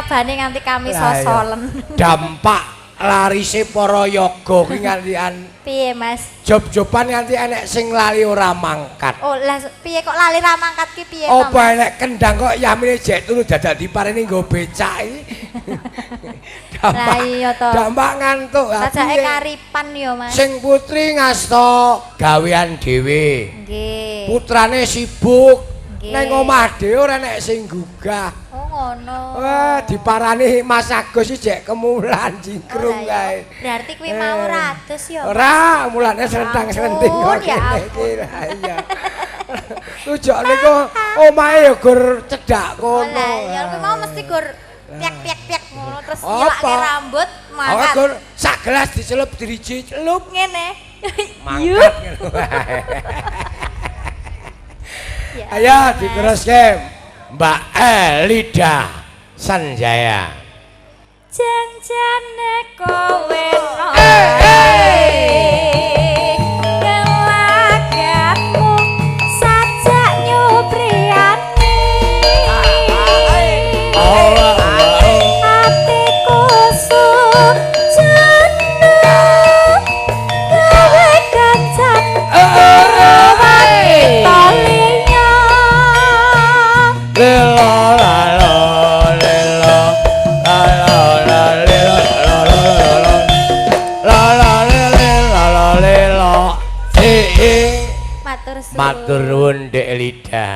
ngabani nganti kami Lah, iya. sosolen. Dampak larise para yoga kuwi ngantian Piye, Mas? job-joban nganti enek sing lali ora mangkat. Oh, lah piye kok lali ra mangkat ki piye to? Apa enek kendang kok yamine jek turu dadak dipareni nggo becak iki. Lah iya to. Dampak ngantuk. Lah, Sajake piye? karipan yo, Mas. Sing putri ngasta gawean dhewe. Nggih. Putrane sibuk. Nggih. Neng omah dhewe ora enek sing gugah. Oh, ngono. Wah, diparani Mas Agus iki jek kemulan jingkrung Oh, lah kae. iya. Berarti kuwi mau Eh. ratus yo. Ora, mulane slentang-slenting Ampun, kok ya kene ampun. iki. Lah iya. Tujokne kok omahe ya gur cedhak Oh, kono. lah ya kuwi mau mesti gur piak-piak-piak ngono terus Apa? nyelake rambut Ora mangkat. gur sak gelas dicelup driji celup Ngene. mangkat ngono wae. Ya Ayo ampun, Mas. diteruske Mbak Elida Sanjaya. Janjane kowe Gelagahmu sajak nyupriyane. Oh, Atiku sujana gawe kancan wanita liya. Lelo lalo lelo lalo la lelo lalo lalo la la lele lalo lelo e Matur suwun. Matur nuwun Dek Elida.